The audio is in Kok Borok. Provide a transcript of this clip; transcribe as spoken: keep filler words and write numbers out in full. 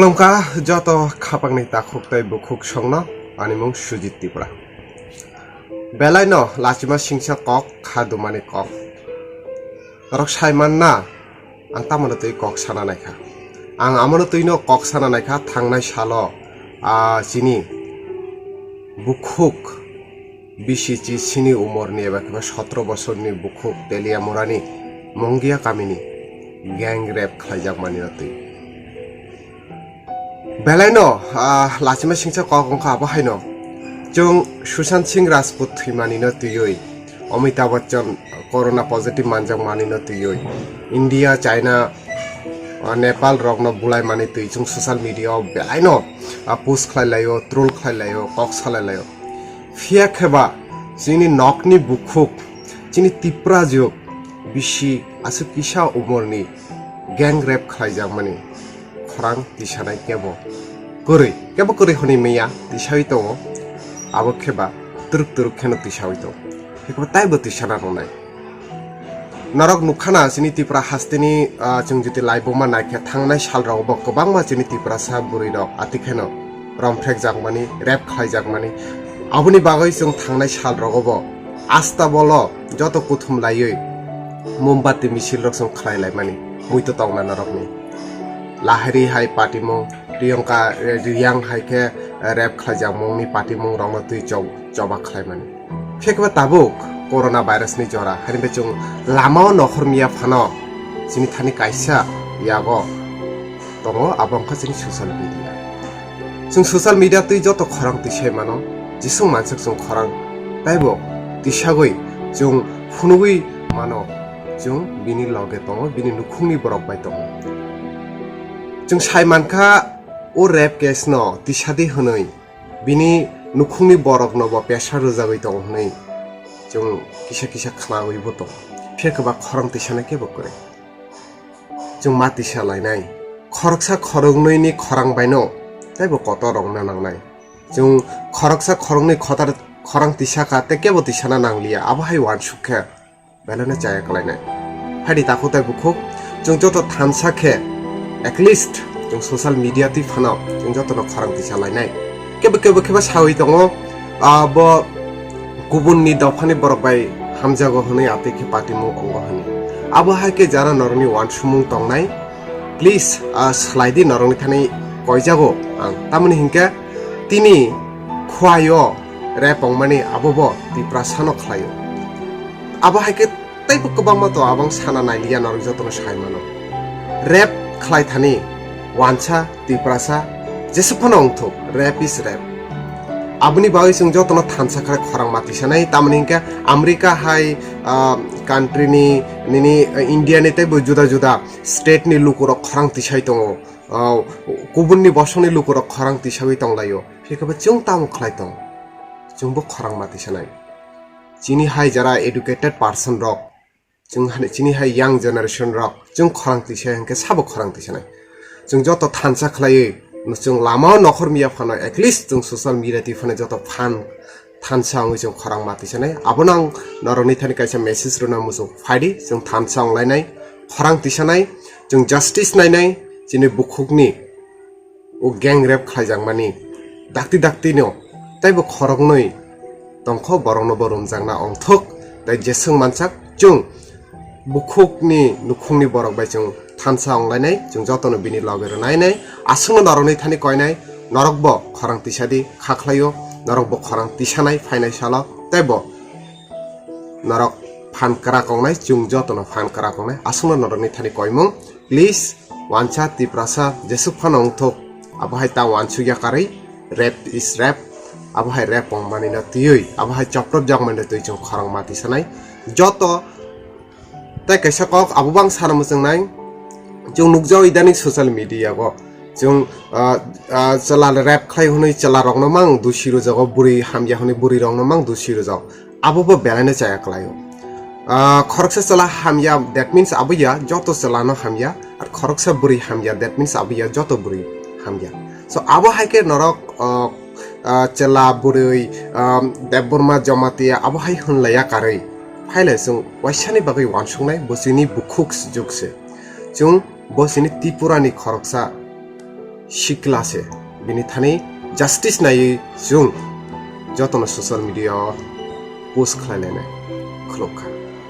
Khulumkha joto khapangni takhuk tei bukhuk songno, ani mung Sujit Tripura. Belaino lachima singsa kok, kha dumani kok. Norok sai manna, ang tamoni twi kok sana naikha. Ang amono twino kok sana naikha, thangnai salo, ah, chini bukhuk bisi chi sini umorni eba khe ba sotro bosorni bukhuk Teliamurani Mongia kamini gang rape khlaijakmani no twi. Belaino, ah, lachima singsa kok wngkha abo haino. Chwng Sushant Singh Rajput thwimani no twiwi, Amitabh Bachchan corona positive manjakmani no twiwi, India, China, ah, Nepal rokno bulaimani twi chwng social media o belaino, ah, post khlai laio, troll khlai laio, kok salai laio. Phiya khe ba chini nokni bukhuk, chini Tipra juk bisi aswk kisa umorni gang rape khlaijakmani khorang tisanai kebo kwrwi, kebo kwrwi hwnwi manya tisawi tongo, abo khe ba twrwk twrwk kheno tisawi tongo, khe ba taibo tisana rwnai. Norok nukha na chini Tripura hasteni, ah, chwng jiti laibuma naikhe thangnai salrogo bo kwbangma chini Tiprasa bwrwirok atikheno romphrekjakmani, rape khlaijakmani. Aboni bagwi chwng thangnai salrogo bo asta bolo joto kuthum laiwi mombati misil rok chwng khlai laimani, muitu tongna norokni. Lahiri hai patimung, Priyanka, eh, Riyang hai khe, eh, rape khlaijakmungni patimung rokno twi chob-, choba khlaimani. Phiya khe ba tabuk corona virus ni jora, haini bai chwng lama o nokhor miya phano chini thani kaisa yago tongo, abo wngkha chini social media. Chwng social media twi joto khorang tisai mano, jeswng manswk chwng khorang taibo tisagwi chwng phunugwi mano, chwng bini loge tongo, bini nukhungni borok bai tongo. Chwng sai mankha o rape case no tisadi hwnwi, bini nukhungni borokno bo pressure rwjagwi tongo hwnwi chwng kisa kisa khnawi bo tongo. Phiya khe ba khorang tisana kebo kwrwi. Chwng ma tisa lainai. Khoroksa khoroknwini khorang baino teibo kotor rwna nangnai. Chwng khoroksa khoroknwi khotar khorang tisa kha tei kebo tisana nangliya. Abo hai uansuk khe. Belai no chaya kwlainai. Phaidi takhuk tei bukhuk, chwng joto thansa khe, at least chwng social media twi phano chwng jotono khorang tisa lainai. Kebo kebo khe ba sawi tongo, ah, bo kubunni dophani borok bai hamjago hwnwi, atwi khe patimung wngo hwnwi. Abo hai khe jara norokni uansukmung tongnai, please, ah, swlai di, norokni thani koijago ang. Tamoni hinkhe tini khuaio rape wngmani abo bo Tiprasano khlaio. Abo hai khe teibo kwbangma to abang sana nailiya norok jotono sai mano. Rape khlai thani wansa Tiprasa jesuk phano wngthuk, rape is rape. Aboni bagwi chwng jotono thansa khe khorang mati sanai, tamoni hinkhe America hai, ah, country ni nini, ah, India ni teibo juda juda state ni lukurok khorang tisai tongo. Ah, kubunni bosongni lukurok khorang tisagwi tonglaio. Phiya khe bo chwng tamo khlai tong? Chwngbo khorang mati sanai. Chini hai jara educated person rok, chwng hani chini hai young generation rok, chwng khorang tisa hinkhe sabo khorang tisanai. Chwng joto thansa khlaiwi, chwng lama o nokhor miya phano, at least chwng social media twi phano joto phan thansa wngwi chwng khorang mati sanai. Abono ang norokni thani kaisa message rwna muchung phaidi, chwng thansa wnglainai, khorang tisanai, chwng justice nainai, chini bukhukni o gang rape khlaijakmani dakti dakti no teibo khoroknwi tongkho, borokno bo rumjakna ongthok, tei jeswng mansak chwng bukhukni nukhungni borok bai chwng thansa wnglainai, chwng jotono bini loge rwnainai, aswkno norokni thani koinai, norokbo khorang tisadi kha khlaio, norokbo khorang tisanai phainai salo, teibo norok phan kwrak wngnai, chwng jotono phan kwrak wngnai, aswkno norokni thani koimung. Please, wansa Tiprasa jesuk phano wngthok, abo hai ta wansuk yakarwi, rape is rape, abo hai rape wngmani no twiwi, abo hai choprop jakmani no twi chwng khorang mati sanai. Joto tei kaisa kok abo bang sana muchungnai, chwng nukjao idaning social media o, chwng, ah, ah, chwla rape khlai hwnwi chwla rokno mang dusi rwjago, bwrwi hamya hwnwi bwrwi rokno mang dusi rwjago. Abo bo belai no chaya kwlaio. Ah, khoroksa chwla hamya, that means abo ya joto chwla no hamya, ar khoroksa bwrwi hamya, that means abo ya joto bwrwi hamya. So abo hai khe norok, ah, ah, chwla bwrwi, ah, Debbarma Jamatia abo hai hwnlaiya karwi. Phaile chwng waisani bagwi wansuknai bo chini bukhuk juk se. Chwng bo chini Tripura ni khoroksa sikla se, bini thani justice naiwi chwng jotono social media o post khlai lainai khulumkha.